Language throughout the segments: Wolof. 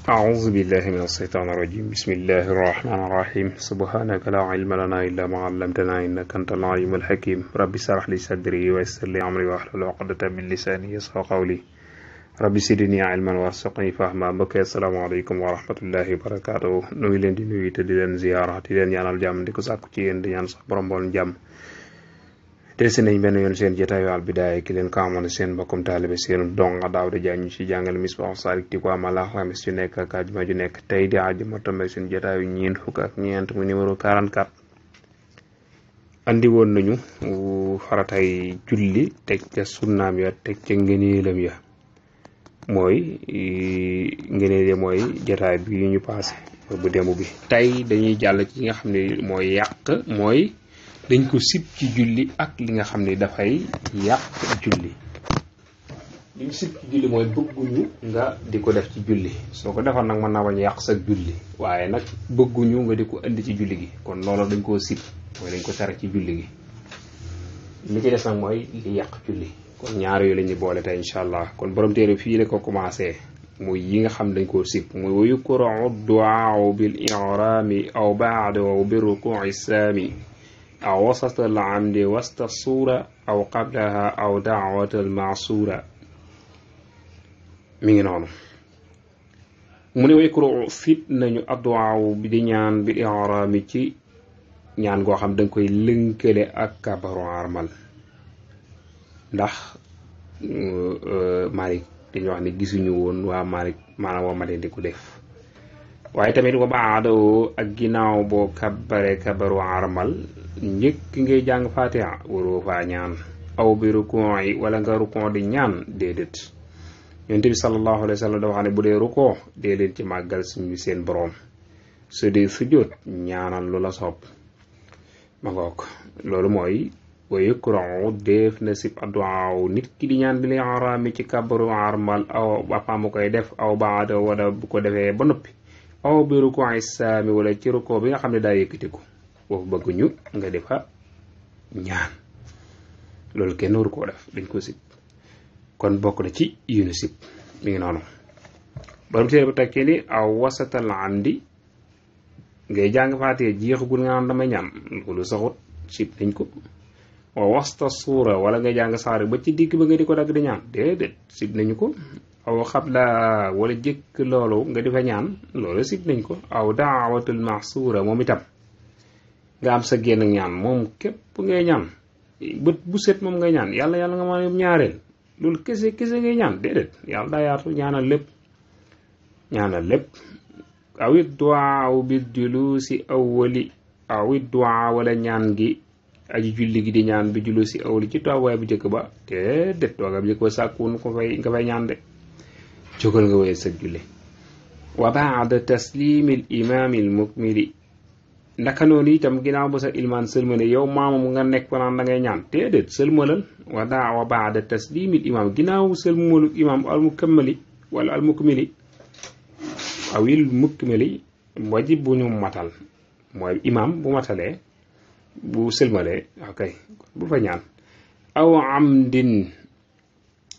أعوذ بالله من الشيطان الرجيم بسم الله الرحمن الرحيم سبحانك لا علم لنا إلا ما علمتنا إنك أنت العليم الحكيم ربي اشرح لي صدري ويسر لي أمري واحلل عقدة من لساني يفقهوا قولي ربي زدني علما وارزقني فهما mbokk assalaamu aleykum wa rahmatullahi wa barakaatuh nu ngi leen di nuyu te di leen ziyaara di leen ñaanal jàmm di ko sàkku ci yéen di ñaan sax borom bool jàmm delsi nañ benn yoon seen jotaayu Al Bidaaya ki leen ko amoon seen mbokkum taalibe seen donga Daawda Jaañ ñu ci jàngal Misbaahu Saalik di ko amal alxames ju nekk ak àjjuma ju nekk tey di àjjuma tombe seen jotaayu ñeent fukk ak ñeent mu numéro 44 andi woon nañu faratay julli teg ca sunnaam ya teg ca ngëneelam ya mooy ngëneel ya mooy jotaay bi ñu passé bu démb bi tey dañuy jàll ci nga xam ne mooy yàq mooy dañ ko sib ci julli ak li nga xam ne dafay yàq julli li ñu sib ci julli mooy bëgguñu nga di ko def ci julli soo ko defoon nag mën naa bañ yàq sa julli waaye nag bëgguñu nga di ko indi ci julli gi kon loolu dañ koo sib mooy dañ ko tere ci julli gi li ci des nag mooy li yàq julli kon ñaar yooyu la ñuy boole tey incha allah kon borom téere fii la ko commencé muy yi nga xam dañ koo sib muy wa yukrahu duaa bil i'raami aw ba'dahu bi rukuu'i saami aw wasata al amdi wasta suura aw qablaha aw daawata al maasuura mi ngi noonu mu ne wa yukrahu fit nañu adduwaaw bi di ñaan bil i'raami ci ñaan goo xam dañ koy lënkale ak kabaru armal ndax Malik dañu wax ne gisuñu woon waa Malik maanaam waa Malik di ko def waaye tamit wa baadoo ak ginnaaw boo kabare kabaru armal njëkk ngay jàng fatiha waroo faa ñaan aw bi rukon yi wala nga rukon di ñaan déedéet yonent bi sallallahu alayhi wa sallam dafa xam ne bu dee rukon dee leen ci màggal suñu seen boroom su dee sujjóot ñaanal lu la soob ma ngoog loolu mooy wa yukrahu def na sib adduwaaw nit ki di ñaan bi li araami ci kabaru armal aw bappa mu koy def aw baada wala bu ko defee ba noppi aw bi rukon yi saami wala ci rukon bi nga xam ne daa yëkkatiku foofu bëgguñu nga defa ñaan loolu kenn waru koo def dañ ko sib kon bokk na ci yunu sib mi ngi noonu borom téere bu tekkee ni aw wasatal amdi ngay jàng faatee jeexagul nga naan damay ñaan loolu saxut sib nañ ko wa wasta suura wala ngay jàng saar ba ci digg ba nga di ko dagg di ñaan déedéet sib nañu ko aw xabla wala jëkk loolu nga di fa ñaan loolu sib nañ ko aw daawatul maxsuura moom itam nga am sa génn ñaan moom képp ngay ñaan bët bu set moom ngay ñaan yàlla nga ma ñaareel loolu kese ngay ñaan déedéet yàlla daa yaatu ñaanal lépp awit duwaa bil julusi awwali awit duwaa wala ñaan gi aji julli gi di ñaan bi julusi awwali ci toogaay bu njëkk ba déedéet toogaay bu njëkk ba sàkkuwun nga fay ñaan de jógal nga wéyal sa julli wa baada taslimil imaamil mukmili ndaka noonu itam ginnaaw ba sa ilmaan sëlmale yow maamam nga nekk ba naan da ngay ñaan déedéet sëlmalal wa baada taslimil imaam ginnaaw sëlmalu imaam al mukammali wala al mukmili awil mukmili wajib bu ñu matal mooy imaam bu matalee bu sëlmalee ok bu fa ñaan aw amdin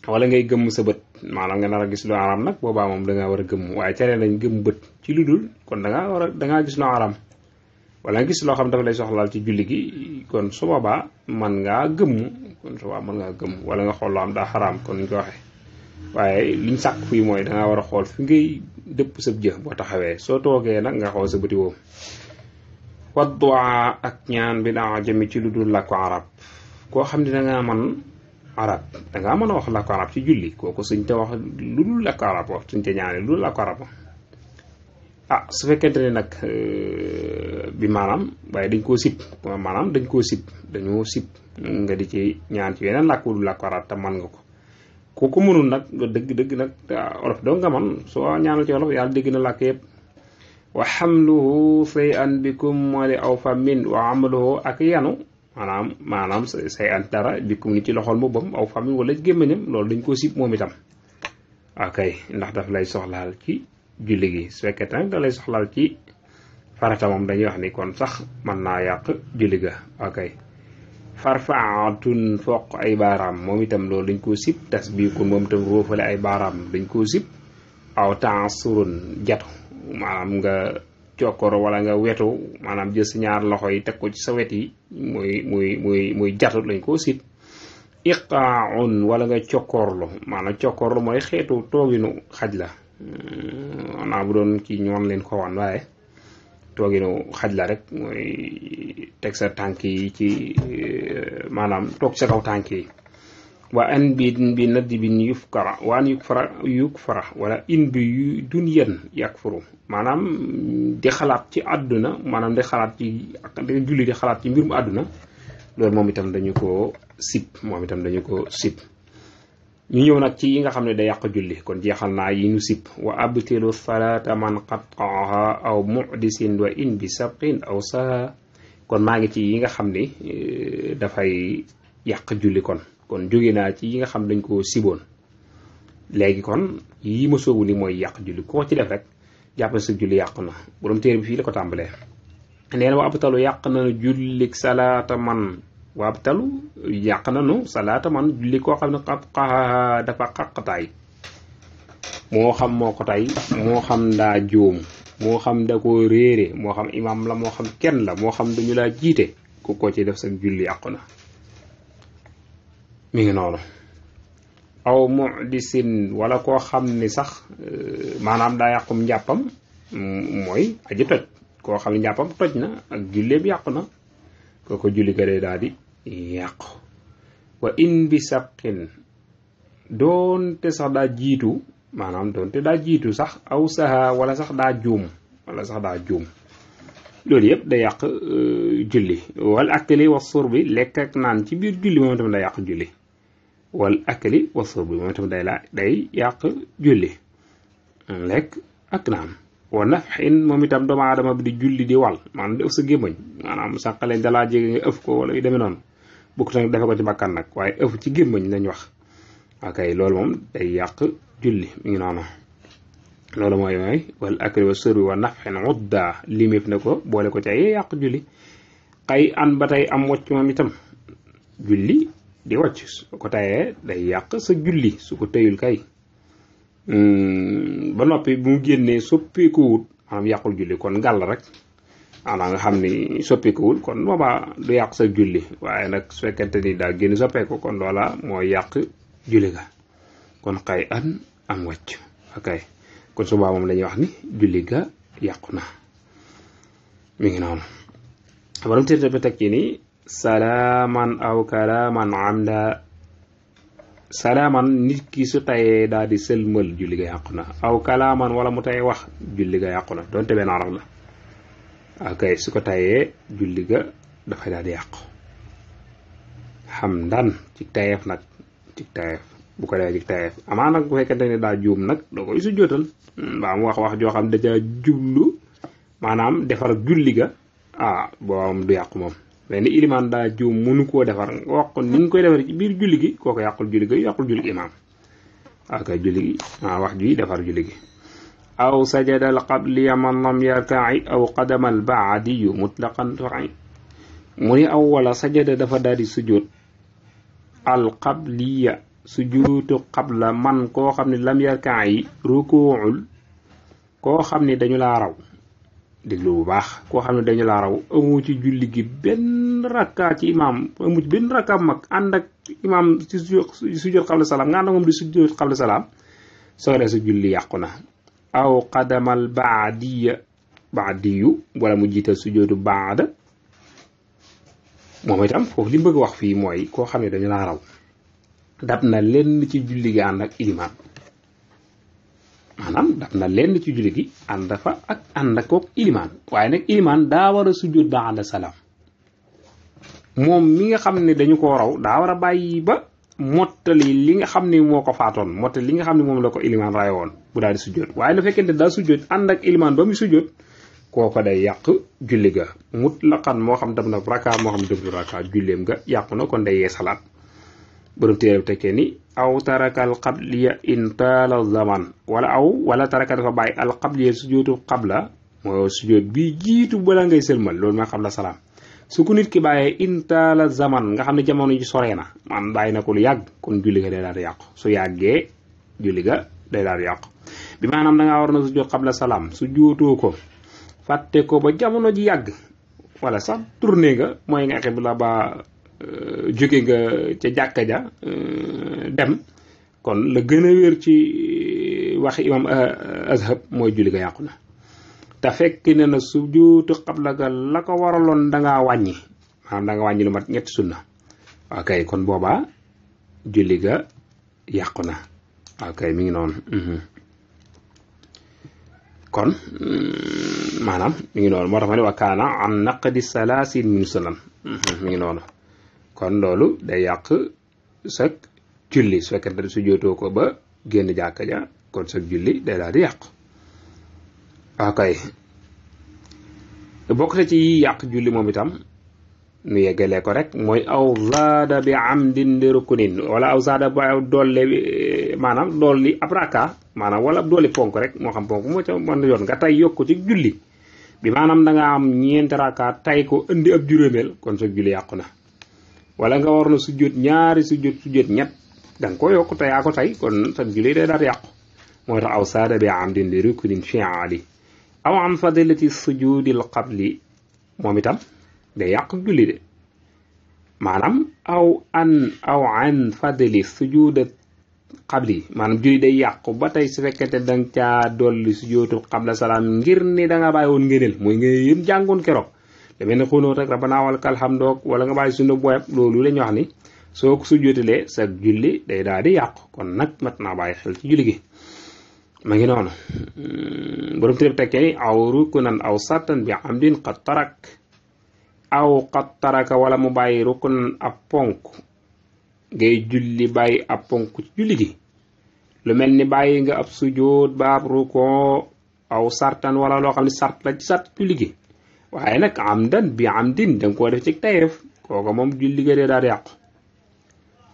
wala ngay gëmm sa bët maanaam nga nar a gis lu aram nag boobaa moom da ngaa war a gëmm waaye tere nañ gëmm bët ci lu dul kon da ngaa gis lu aram wala nga gis loo xam dafa lay soxlaal ci julli gi kon su boobaa man ngaa gëmm wala nga xool loo xam daa xaraam kon ñu ko waxee waaye liñ sàkk fii mooy dangaa war a xool fi ngay dëpp sa jë boo taxawee soo toogee nag nga xool sa bëti woowu wadduwaa ak ñaan bi daa jëmi ci lu dul làkku arab koo xam ne dangaa man arab dangaa mën a wax làkku arab ci julli kooku suñ te wax lu dul làkku arab wax suñ te ñaane lu dul làkku arab su fekkente ne nag bi maanaam waaye dañ koo sib dañoo sib nga di ci ñaan ci yeneen làkk du làkku arab te man nga ko kooku mënul nag dëgg nag olof doo nga man soo ñaanal ci olof yàlla dégg na làkk yëpp wa xamluhu say an bikum mali aw fa min wa amaluhu ak yanu maanaam say an dara bikum ni ci loxol mu bam aw fa min wala gémmañam loolu dañ koo sib moom itam akay ndax daf lay soxlaal ci julli gi su fekkee tamit da lay soxlaal ci farata moom dañuy wax ni kon sax mën naa yàq julli ga ok farfaatun foq ay baaraam moom itam loolu dañ koo sib tasbiikun moom itam róofale ay baaraam dañ koo sib aw tansurun jatu maanaam nga cokkoro wala nga wetu maanaam jël si ñaar loxo yi teg ko ci sa wet yi muy jatu lañ koo sib iqaun wala nga cokkorlu maanaam cokkorlu mooy xeetu tooginu xaj la maanaam bu doon kii ñoon leen ko wan waaye tooginu xaj la rek mooy teg sa tànk yi ci maanaam toog sa kaw tànk yi wa an bi naddi bin yufkara wa an yukfara wala in bi dunyan yakfuru maanaam di xalaat ci àdduna maanaam di xalaat ci di julli di xalaat ci mbir mu àdduna loolu moom itam dañu ko sib ñu ñëw nag ci yi nga xam ne day yàq julli kon jeexal naa yi ñu sib wa abtilu salaata man qattaaha aw mu'disin wa in bi sabqin aw saha kon maa ngi ci yi nga xam ne dafay yàq julli kon jóge naa ci yi nga xam dañ ko siboon léegi kon yi ma soobu ni mooy yàq julli koo ci def rek jàpp na sa julli yàq na borom téere bi fii la ko tàmbalee nee na wa abtalu yàq nanu jullik salaata man wa abtalu yàq nanu salaata man julli koo xam ne xaxaa dafa xaqtaay moo xam moo ko tay moo xam daa jóom moo xam da ko réere moo xam imam la moo xam kenn la moo xam dañu laa jiite ku ko ci def sa julli yàqu na mi ngi noonu aw mu'disin wala koo xam ni sax maanaam daa yàqum njàppam mooy aji toj koo xam ne njàppam toj na ak julleem yàqu na kooko julli ga dee daal di yàqu wa in bi sabqin doonte sax daa jiitu maanaam doonte daa jiitu sax aw saha wala sax daa juum loolu yëpp day yàq julli wal akli wa surbi lekk ak naan ci biir julli moom itam day yàq julli wal akli wa surbi moom itam day yàq julli lekk ak naan wa nafxin moom itam doomu aadama bi di julli di wal maanaam di ëf sa gémmañ maanaam sànqale dalaa jege nga ëf ko wala yu demee noonu bukk nag defe ko ci bakkan nag waaye ëf ci gémmañ lañ wax ok loolu moom day yàq julli mi ngi noonu loolu mooy wal akli wa surbi wa nafxin udda liméef na ko boole ko ci ay yàq julli xay an ba tey am wàcc moom itam julli di wàcc su ko tayee day yàq sa julli su ko tëyul kay ba noppi bu mu génnee soppeekuwut maanaam yàqul julli kon gàll rek maanaam nga xam ni soppeekuwut kon boobaa du yàq sa julli waaye nag su fekkente ni daa génn soppeeku kon loola mooy yàq julli ga kon xay an am wàcc ok kon su boobaa moom lañuy wax ni julli ga yàqu na mi ngi noonu borom téere bi teg ci ni salaaman aw kalaaman amda salaaman nit ki su tayee daal di sëlmal julli ga yàqu na aw kalaaman wala mu tay wax julli ga yàqu na donte benn araf la ok su ko tayee julli ga dafay daal di yàqu hamdan ci tayeef nag ci tayeef bu ko defee ci tayeef amaa nag bu fekkente ne daa juum nag doo koy su jootal mbaa mu wax joo xam dajaa jublu maanaam defar julli ga boobam du yàqu moom mais ni ilimaan daa juum mënu koo defar nga wax ko ni nga koy defar ci biir julli gi kooku yàqul julli gi yàqul julli gi imaam ok julli gi wax ji defar julli gi aw sajada al qabliya man lam yarka'i aw qadama al ba'diyu mutlaqan far'i mu ni aw wala sajada dafa daal di sujjóot al qabliya sujjóotu qabla man koo xam ne lam yarka'i ruku'ul koo xam ne dañu laa raw déglu bu baax koo xam ne dañu laa raw amu ci julli gi benn rakka ci imaam amu ci benn rakka bu mag ànd ak imaam ci sujjóot qabla salaam nga ànd ak moom di sujjóot qabla salaam soo dee sa julli yàqu na aw qadamal baadiyu wala mu jiital sujjóotu baada moom itam foofu li mu bëgg wax fii mooy koo xam ne dañu laa raw dab na lenn ci julli gi ànd ak ilimaan maanaam dab na lenn ci julli gi ànd ak kook ilimaan waaye nag ilimaan daa war a sujjóot baada salaam moom mi nga xam ne dañu koo raw daa war a bàyyi ba mottali li nga xam ne moo ko faatoon mottali li nga xam ne moom la ko ilimaan ray woon bu daal di sujjóot waaye la fekkente daa sujjóot ànd ak ilimaan ba muy sujjóot kooko day yàq julli ga mutlaqan moo xam dab na raka moo xam dëgg raka julleem ga yàqu na kon day yee salaat borom téere bi tekkee ni aw taraka al qabliya in taala zaman wala taraka dafa bàyyi al qabliya sujjóotu qabla moo sujjóot bi jiitu bala ngay sëlmal loolu mooy qabla salaam su ko nit ki bàyyee in taala zaman nga xam ne jamono ji soree na man bàyyi na ko lu yàgg kon julli ga day daal di yàqu su yàggee julli ga day daal di yàqu bi maanaam da ngaa war na sujjóot qabla salaam sujjóotoo ko fàtte ko ba jamono ji yàgg wala sax tourné nga mooy nga xibla ba jóge nga ca jàkka ja dem kon la gën a wér ci waxi imam azhab mooy julli ga yàqu na te fekk ne na sujjóotu qabla ga la ko waraloon da ngaa wàññi maanaam da nga wàññi lu mat ñetti sunna ok kon boobaa julli ga yàqu na ok mi ngi noonu kon maanaam mi ngi noonu moo tax ma ne wa kaana an naqdi salaasin min sunan mi ngi noonu kon loolu day yàq sa julli su fekkente ne su jootoo ko ba génn jàkka ja kon sa julli day daal di yàqu ok bokk na ci yàq julli moom itam nu yeggalee ko rek mooy aw zaada bi amdin li rukunin wala aw zaada ba doole maanaam dolli ab raka maanaam wala ab dolli ponk rek moo xam ponk moo ca mën yoon nga tay yokk ci julli bi maanaam da nga am ñeenti raka tay ko indi ab juróomeel kon sa julli yàqu na wala nga war na sujjóot ñaari sujjóot ñett da nga ko yokk te yaa ko tay kon sa julli day daal di yàqu moo tax aw zaada bi amdin li rukunin fi'ali aw an fadilati sujudil qabli moom itam day yàq julli de maanaam aw an fadli sujuda qabli maanaam julli day yàqu ba tey su fekkente danga caa dolli sujootu qabla salaam ngir ni da nga bàyyi woon ngëneel mooy nga yëm jàngoon keroog demee ne xunóot rek rabbana walakal hamdu wala nga bàyyi sunna booyab loolu lañ wax ni soo ko sujootalee sa julli day daal di yàqu kon nag mat naa bàyyi xel ci julli gi ma ngi noonu borom téréb tekkee ni aw rukunan aw sartan bi amdin qad tarak aw qad taraka wala mu bàyyi rukunan ab ponk ngay julli bàyyi ab ponk ci julli gi lu mel ni bàyyi nga ab sujoot ba ab rukon aw sartan wala loo xam ne sart la ci sart julli gi waaye nag amdan bi amdin da nga koo def ci tayeef kooka moom julli gi day daal di yàqu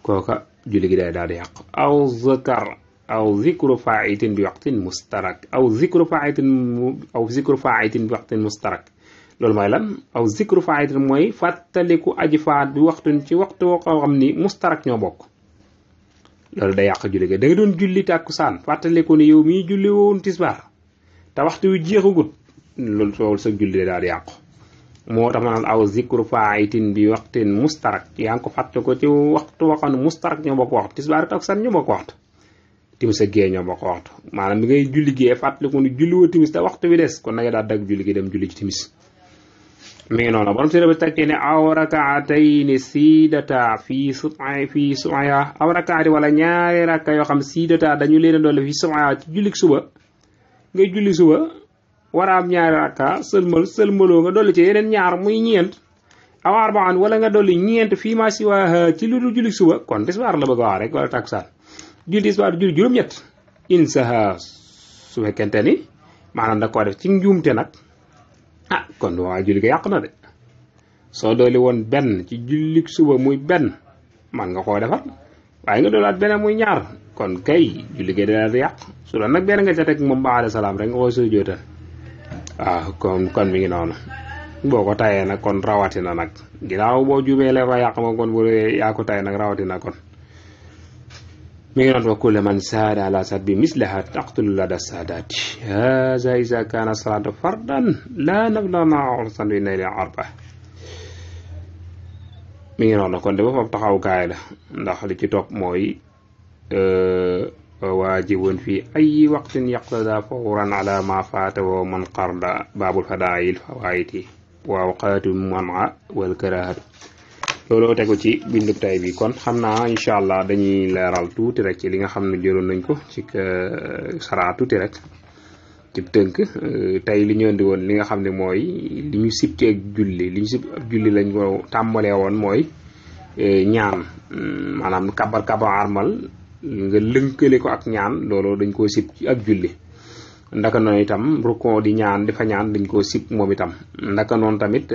kooka julli gi day daal di yàqu aw zakar aw zikru faitin bi waqtin mustarak aw zikru faitin bi waqtin mustarak loolu mooy lan aw zikru faitin mooy fàttaliku aji faat bi waxtun ci waxtu woo xam ni mustarak ñoo bokk loolu day yàq julli ga da nga doon julli tàkkusaan fàttaliku ni yow mii julli woon tisbaar te waxtu wi jeexagut loolu sa julli daal di yàqu moo tax ma naan aw zikru faitin bi waqtin mustarak yaa ngi ko fàtte ko ci waxtu woo xam ne mustarak ñoo bokk waxtu tisbaar tàkkusaan ñoo bokk waxtu timis ak gée ñoo bokk waxtu maanaam bi ngay julli gee fàttaliku ni julli woo timis te waxtu wi des kon na nga daal dagg julli gi dem julli ci timis mi ngi noonu borom téere bi tekkee ne aw rakaatayni siidata fii subaya aw rakaati wala ñaari rakka yoo xam siidata dañu leen a doole fii subaya ci jullik suba ngay julli suba war a am ñaari rakka sëlmaloo nga dolli ci yeneen ñaar muy ñeent aw arbaan wala nga dolli ñeent fii ma si waa ci lu dul jullik suba kon tisbaar la bëgg a wax rek wala takusaan julli tisbaar julli juróom-ñett insaha su fekkente ni maanaam da koo def ci njuumte nag ah kon waa julli ga yàqu na de soo dooli woon benn ci jullik suba muy benn man nga koo defar waaye nga doolaat benn muy ñaar kon kay julli ga daal di yàq su doon nag benn nga ca teg moom ba alayhi salaam rek nga koy soo jootal waaw kon mi ngi noonu boo ko tayee nag kon rawatina nag ginnaaw boo juumee la ko yàq ma kon bu yaa ko tayee nag rawatina kon mi ngi noonu wa kullu man saada ala sadbi mislaha taqtulu lada saadaati haza isa kaana salaatu fardan la nafla maa ursan bi nayli arba mi ngi noonu kon dafa foofu taxawukaay la ndax li ci topp mooy waajibun fi ay waqtin yaqtada fawran ala ma faata wa man qarda baabul fadaayil fawaayiti wa awqaatu man'a wal karaahatu looloo tegu ci bindu tay bi kon xam naa incha allah dañuy leeral tuuti rek ci li nga xam ne jëloon nañ ko ci saraa tuuti rek ci tënk tey li ñu indi woon li nga xam ne mooy li ñu sib ci ak julli li ñu sib ak julli lañ ko tàmbalee woon mooy ñaan maanaam kabar armal nga lënkale ko ak ñaan loolu dañ koo sib ci ak julli ndaka noonu itam rukon di ñaan di fa ñaan dañ koo sib moom itam ndaka noonu tamit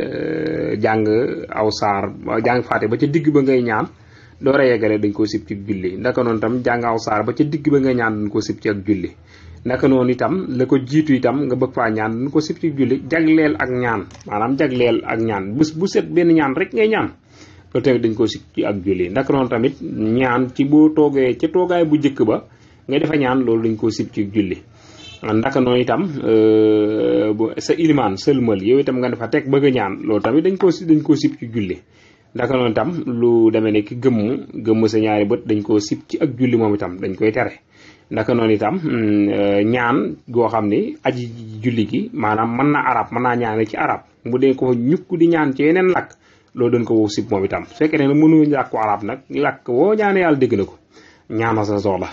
jàng aw saar jàng faate ba ca digg ba ngay ñaan door a yeggale dañ koo sib ci julli ndaka noonu itam jàng aw saar ba ca digg ba ngay ñaan dañ koo sib ci ak julli ndaka noonu itam la ko jiitu itam nga bëgg faa ñaan dañ ko sib ci julli jagleel ak ñaan maanaam jagleel ak ñaan bés bu set benn ñaan rek ngay ñaan loolu tamit dañ koo sib ci ak julli ndaka noonu tamit ñaan ci boo toogee ca toogaay bu njëkk ba nga defa ñaan loolu dañ koo sib ci julli ndaka noonu itam sa ilimaan sëlmal yow itam nga defa teg bëgg a ñaan loolu tamit dañ koo sib ci julli ndaka noonu itam lu demee ne ki gëmm sa ñaari bët dañ koo sib ci ak julli moom itam dañ koy tere ndaka noonu itam ñaan goo xam ni aji julli gi maanaam mën na arab mën naa ñaane ci arab mu dee ko ñukk di ñaan ci yeneen lakk loolu dañ ko wow sib moom itam su fekkee ne mënu làkku arab nag lakk woo ñaane yàlla dégg na ko ñaana sa soxla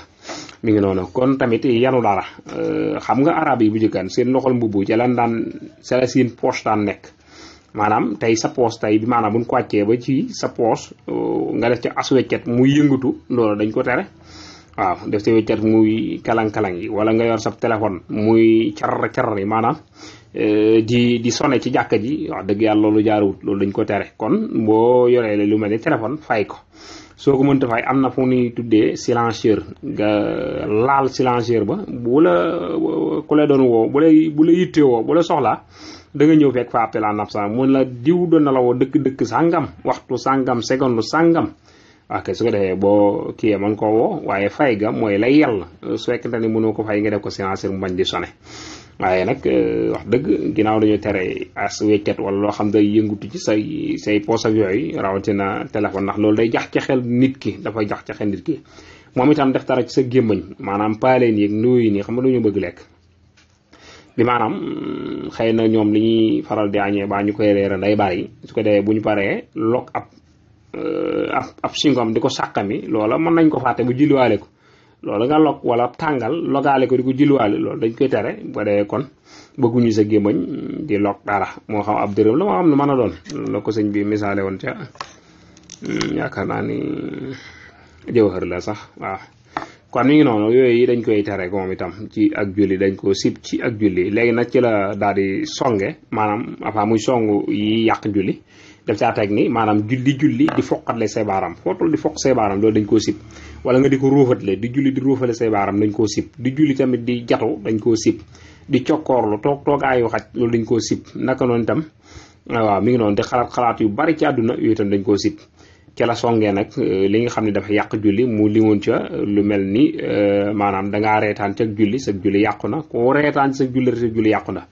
mi ngi noonu kon tamit yanu dara xam nga arab yi bu jëkkaan seen loxol mbubb ca lan daan sa la seen poche daan nekk maanaam tey sa poche tey bi maanaam buñ ko wàccee ba ci sa poche nga def ca as weccet muy yëngatu loolu dañ ko tere waaw def ca weccet muy kalang-kalang yi wala nga yor sa téléphone muy car yi maanaam di sonné ci jàkka ji wax dëgg yàlla loolu jaaruwut loolu dañ ko tere kon boo yoree lu mel ni téléphone fay ko soo ko mënta fay am na fu ñuy tuddee silencieur nga laal silencieur ba bu la ku la doon woo bu la yittee woo bu la soxlaa da nga ñëw fekk fa appel à nafsa mun la diw doon na la woo dëkk sàngam waxtu sàngam seconde sàngam ok su ko defee boo kiyee mën koo woo waaye fay ga mooy lay yàlla su fekkente ni mënoo ko fay nga def ko silencieur mu bañ di sonné waaye nag wax dëgg ginnaaw dañoo tere as weccet wala loo xam day yëngutu ci say poos ak yooyu rawatina téléphone ndax loolu day jax ca xel nit ki dafay jax ca xel nit ki moom itam def dara ci sa gémmañ maanaam paaleen yeeg nuyu nii xam nga dañoo bëgg lekk bi maanaam xëy na ñoom li ñuy faral di añee baa ñu koy reere nday bari su ko defee bu ñu paree lok ab singom di ko sàqami loola mën nañ ko fàtte bu julliwaale ko loolu nga lok wala tàngal logaale ko di ko julliwaale loolu dañ koy tere bu dee kon bëgguñu sa gémmañ di lok dara moo xam ab dërëm la moo xam ne mën a doon la ko sëñ bi misaale woon ca yaakaar naa ni jawhar la sax waaw kon mi ngi noonu yooyu yi dañ koy tere moom itam ci ak julli dañ ko sib ci ak julli léegi nag ci la daal di songe maanaam enfin muy song yi yàq julli def caa teg ni maanaam julli di foqatle say baaram footul di foq say baaram loolu dañ koo sib wala nga di ko ruufatle di julli di ruufale say baaram dañ koo sib di julli tamit di jatu dañ koo sib di cokkoorlu toogaayu xaj loolu dañ koo sib naka noonu itam waaw mi ngi noonu di xalaat yu bari ci àdduna yooyu itam dañ koo sib ca la songee nag li nga xam ne dafa yàq julli mu limoon ca lu mel ni maanaam dangaa reetaan ca julli sa julli yàqu na koo reetaan sa julli yàqu na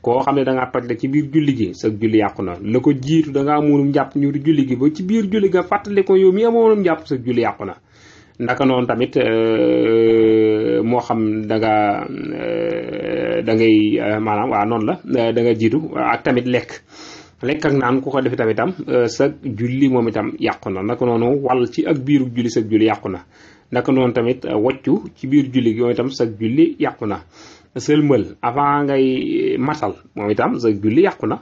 koo xam ne dangaa toj la ci biir julli gi sa julli yàqu na la ko jiitu dangaa amoonum njàpp ñu di julli gi ba ci biir julli ga fàttali ko yow mi amoonum njàpp sa julli yàqu na ndaka noonu tamit moo xam da ngay maanaam waaw noonu la da nga jiitu ak tamit lekk ak naan ku ko def tamitam sa julli moom itam yàqu na naka noonu wal ci ak biiru julli sa julli yàqu na naka noonu tamit woccu ci biir julli gi moom itam sa julli yàqu na sëlmal avant ngay matal moom itam sa julli yàqu na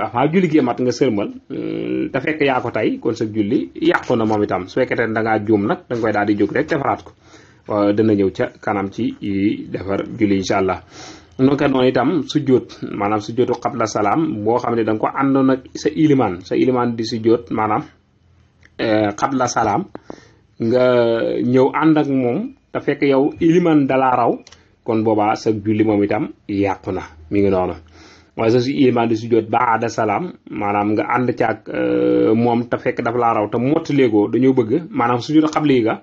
avant julli gi mat nga sëlmal te fekk yaa ko tey kon sa julli yàqu na moom itam su fekkee te da ngaa juum nag da nga koy daal di jóg rek defaraat ko dana ñëw ca kanam ci defar julli incha allah. naka noonu itam sujjóot maanaam sujjóotu xabla salaam boo xam ne da nga ko àndoon ak sa ilimaan di sujjóot maanaam xabla salaam nga ñëw ànd ak moom te fekk yow ilimaan dalaa raw kon boobaa sa julli moom itam yàqu na mi ngi noonu waaye sa ilimaan di sujjóot baada salaam maanaam nga ànd caag moom te fekk dafa laa raw te mottaléegoo dañoo bëgg maanaam sujjóotu xabli ga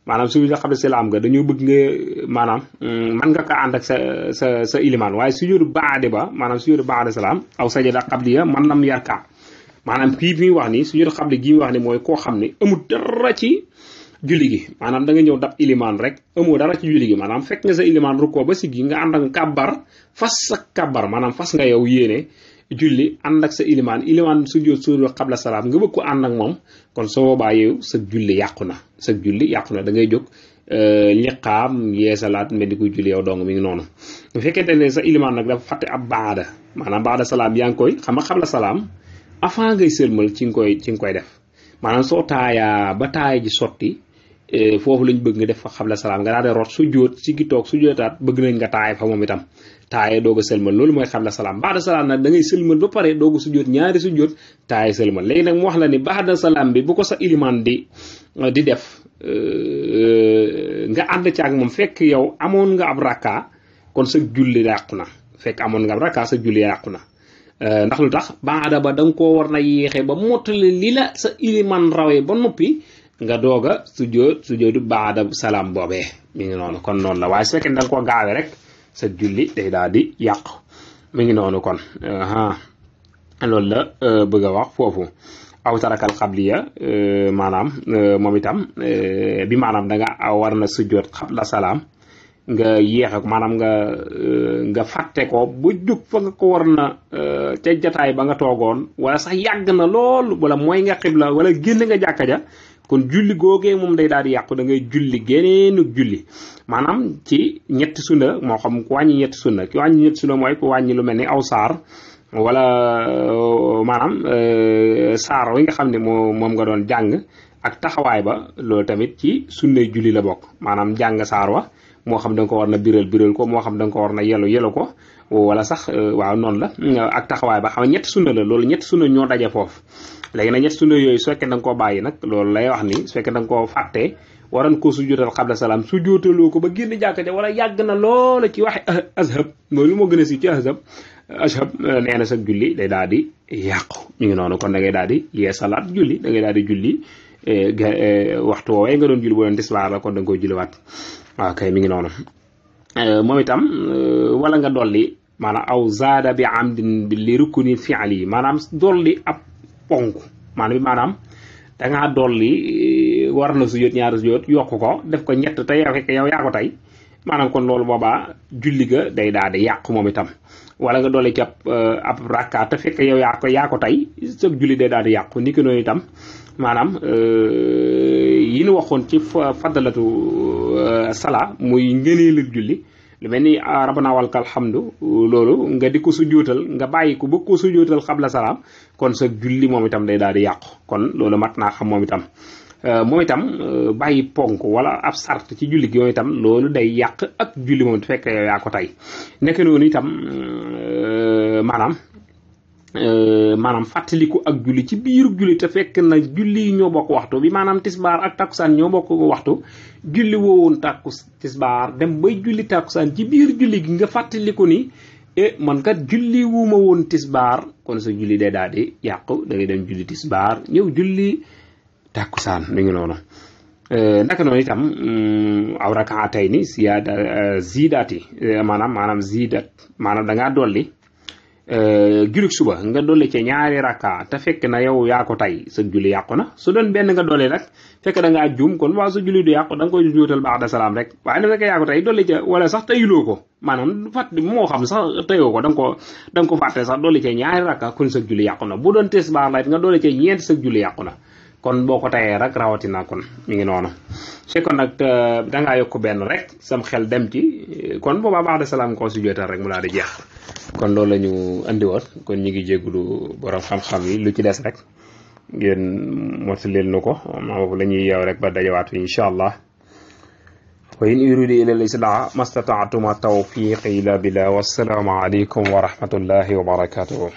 maanaam sujjóotu xabla salaam nga dañoo bëgg nga maanaam mën nga ko ànd ak sa ilimaan waaye sujjóotu baade ba maanaam sujjóotu baada salaam aw sajada xabliya man lam yarka maanaam kii bi muy wax ni sujjóotu xabli gi muy wax ni mooy koo xam ne amul dara ci julli gi maanaam da nga ñëw dab ilimaan rek amoo dara ci julli gi maanaam fekk nga sa ilimaan rukkoo ba siggi nga ànd ak kàbbar fas sa kàbbar maanaam fas nga yow yéene julli ànd ak sa ilimaan sujjóot xabla salaam nga bëgg ko ànd ak moom kon soo boobaa yow sa julli yàqu na da ngay jóg liqaam yeesalaat mel ni kuy julli yow dong mi ngi noonu bu fekkente ne sa ilimaan nag dafa fàtte ab baada maanaam baada salaam yaa ngi koy xam nga xabla salaam avant ngay sëlmal ci nga koy def maanaam soo taayaa ba taaya ji sotti foofu lañ bëgg nga def fa xabla salaam nga daal di rot sujjóot si gi toog sujjóotaat bëgg nañ nga taaya fa moom itam taaye doog a sëlmal loolu mooy xabla salaam baada salaam nag da ngay sëlmal ba pare doog a sujjóot ñaari sujjóot taaye sëlmal léegi nag mu wax la ni baada salaam bi bu ko sa ilimaan di def nga ànd ci ak moom fekk yow amoon nga ab rakka kon sa julli yàqu na fekk amoon nga ab rakka sa julli yàqu na ndax lu tax baada ba da nga koo war na yéexee ba mottali li la sa ilimaan rawee ba noppi nga doog a sujjóotu baada salaam boobee mi ngi noonu kon noonu la waaye su fekkee da nga koo gaawee rek sa julli day daal di yàqu mi ngi noonu kon loolu la bëgg a wax foofu aw tarakal xabliya maanaam moom itam bi maanaam da nga war na sujjóot xabla salaam nga yéexe ko maanaam nga fàtte ko ba jóg fa nga ko war na ca jataay ba nga toogoon wala sax yàgg na lool wala mooy nga xibla wala génn nga jàkka ja kon julli googee moom day daal di yàqu da ngay julli génneenu julli maanaam ci ñetti sunna moo xam ku wàññi ñetti sunna ki wàññi ñetti sunna mooy ku wàññi lu mel ni aw saar wala maanaam saar wi nga xam ne moom nga doon jàng ak taxawaay ba loolu tamit ci sunnay julli la bokk maanaam jàng saar wa moo xam da nga ko war na biral ko moo xam da nga ko war na yelu ko wala sax waaw noonu la ak taxawaay ba xam ne ñetti sunna la loolu ñetti sunna ñoo daje foofu léegi nag ñetti sunna yooyu su fekkee da nga koo bàyyi nag loolu lay wax ni su fekkee da nga koo fàttee waran koo sujjóotal xabla salaam sujjóotaloo ko ba génn jàkka ja wala yàgg na loola ci waxe azhab loolu moo gën a si ci azhab nee na sa julli day daal di yàqu ñu ngi noonu kon da ngay daal di yeesalaat julli da ngay daal di julli waxtu woowee nga doon julli boo doon tisbaar la kon da nga koy julliwaat waaw kay mi ngi noonu moom itam wala nga dolli maanaam aw zaada bi amdin li rukuni fi'li maanaam dolli ab ponk maanaam da ngaa dolli war na sujjóot ñaari sujjóot yokk ko def ko ñett te yow fekk yow yaa ko tey maanaam kon loolu boobaa julli ga day daal di yàqu moom itam wala nga dolli ci ab rakka te fekk yow yaa ko tey sa julli day daal di yàqu ni ki noonu itam maanaam yi ñu waxoon ci fadalatu sala muy ngëneelu julli lu mel ni rabbana walakal hamdu loolu nga di ko sujjóotal nga bàyyi ko ba ko sujjóotal xabla salaam kon sa julli moom itam day daal di yàqu kon loolu mat naa xam moom itam bàyyi ponk wala ab sart ci julli gi moom itam loolu day yàq ak julli moom te fekk yow yaa ko tey nekk noonu itam maanaam fàttaliku ak julli ci biiru julli te fekk na julli yi ñoo bokk waxtu bi maanaam tisbaar ak takkusaan ñoo bokk waxtu julli woowoon tisbaar dem bay julli takkusaan ci biir julli gi nga fàttaliku ni man kat julli wuuma woon tisbaar kon sa julli day daal di yàqu da ngay dem julli tisbaar ñëw julli takkusaan mi ngi noonu naka noonu itam aw rakaatayni ziidaati maanaam ziidat maanaam da ngaa dolli jullik suba nga dolli ci ñaari rakka te fekk na yow yaa ko tey sa julli yàqu na su doon benn nga dolli nag fekk da ngaa juum kon waaw sa julli du yàqu da nga koy juutal ba'da salaam rek waaye na fekk yaa ko tey dolli ca wala sax teyuloo ko maanaam fàtt moo xam sax teyoo ko da nga ko fàtte sax dolli ci ñaari rakka kon sa julli yàqu na bu doon tisbaar la nga dolli ci ñeent sa julli yàqu na kon boo ko tayee rek rawatina kon mi ngi noonu fekkoon nag dangaa yokk benn rek sam xel dem ci kon boobaa ba'da salaam koo sujjóotal rek mu daal di jeex kon loolu la ñu andi woon kon ñu ngi jégalu borom xam-xam yi lu ci des rek ngeen motalil nu ko foofu la ñuy yeew rek ba dajawaat fi incha allah wa in uridu illa al-islaha mastata'tu ma tawfiqi illa billah wassalaamu alaykum wa rahmatullahi wa barakatuh